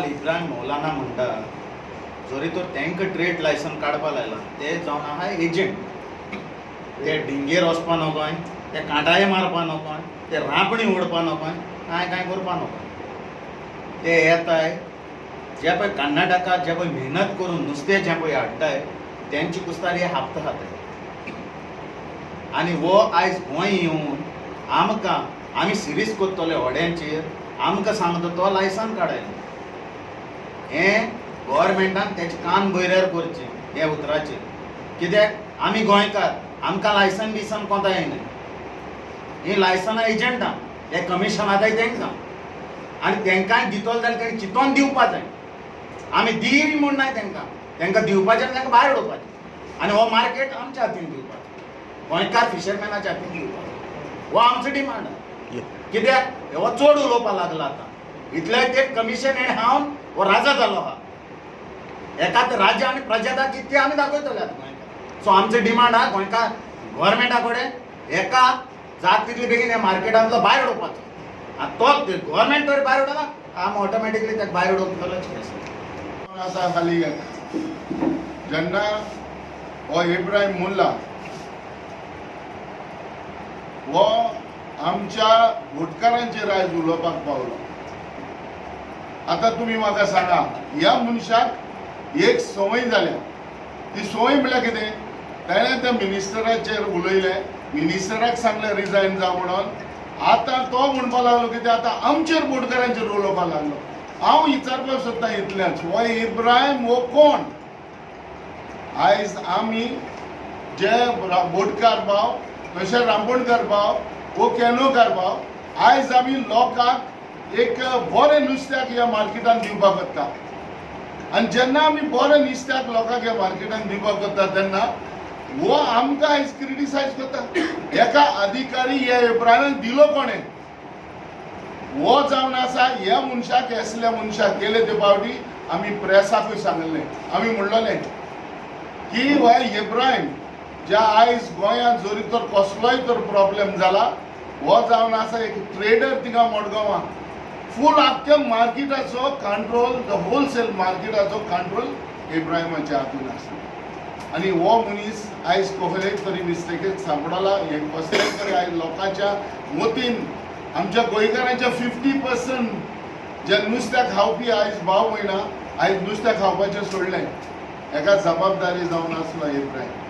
गजाल इब्राहिम मौलाना म्हणटा, जरी तर तांकां ट्रेड लायसन काडपा लायला, ते जावन आहा एजंट. ते डिंगेर वचपा नकोय, ते कांटाळे मारपा नकोय, ते रांपणी ओडपा नकोय, कांय कांय करपा नकोय. ते येताय जे पळय कर्नाटका जे पळय मेहनत करून नुस्तें जें पळय हाडटाय तेंचे कुस्तार हे हाप्त खाताय. आनी हो आयज गोंय येवन आमकां आमी सिरीज करतले व्हड्यांचेर आमकां सांगता तो लायसन काडायलो. हें गव्हर्मेंटान तेजे कान बयऱ्यार करचें हे उतराचेर. कित्याक आमी गोंयकार, आमकां लायसन बिसन कोंता येना. ही लायसनां एजंटां, हे कमिशन आताय तेंकां, आनी तेंकांय दितलो जाल्यार तेणें चिंतोन दिवपा जाय. आमी दिवी म्हूण नाय तेंकां, तेंकां दिवपाचें आनी तेंकां भायर उडोवपाचें. आनी हो मार्केट आमच्या हातीन दिवपाचो, गोंयकार फिशरमॅनाच्या हातीन दिवपाचो. हो आमचो डिमांड. कित्याक हो चड उलोवपाक लागला आतां. इतले ते कमिशन हेणें हावन हो राजा जालो आहा. एकाच राज्य आनी प्रजा कितें आमी दाखयतले आतां गोंयकार. सो आमचो डिमांड आहा गोंयकार गव्हर्मेंटा कडेन एका जात तितले बेगीन ह्या मार्केटांतलो भायर उडोवपाचो. आनी तो गव्हर्मेंट तर भायर उडयला, आमी ऑटोमॅटिकली ताका भायर उडोवंक केस आसा खाली. जेन्ना हो इब्राहिम मुल्ला हो आमच्या बोटकारांचेर आयज उलोवपाक पावलो. आतां तुमी म्हाका सांगा, ह्या मनशाक एक संवय जाल्या. ती संवय म्हळ्यार कितें, ताणें त्या मिनिस्टराचेर उलयलें, मिनिस्टराक सांगलें रिजायन जा म्हणून. आतां तो म्हणपाक लागलो कितें, आतां आमचेर बोटकारांचेर उलोवपाक लागलो. हांव विचारपाक सोदता इतलेंच, हो इब्राहिम हो कोण? आयज आमी जे बोटकार भाव, तशें रांपोणकार भाव, वो केनोकार भाव, आयज आमी लोकांक एक बरें नुस्त्याक ह्या मार्केटान दिवपाक वता. आनी जेन्ना आमी बरें नुस्त्याक लोकांक ह्या मार्केटान दिवपाक वता तेन्ना हो आमकां आयज क्रिटिसायज करता. एका अधिकारी ह्या इब्राहिमान दिलो कोणें? हो जावन आसा ह्या मनशाक, असल्या मनशाक गेले ते फावटी आमी प्रेसाकूय सांगलें, आमी म्हणलें की हो इब्राहिम ज्या आयज गोंयांत जरी तर कसलोय तर प्रॉब्लेम जाला, हो जावन आसा एक ट्रेडर थिंगा मडगांवां फूल आख्ख्या मार्केटाचो कंट्रोल, the wholesale मार्केटाचो कंट्रोल इब्राहिमाच्या हातून आसा. आनी हो मनीस आयज कसलेय तरी मिस्टेकीक सांपडला. हें कसलेय तरी आयज लोकांच्या मतीन आमच्या गोंयकारांच्या 50% जे नुस्त्या खावपी आयज भाव भयणां आयज नुस्तें खावपाचें सोडलें. एका जबाबदारी जावन आसलो इब्राहिम.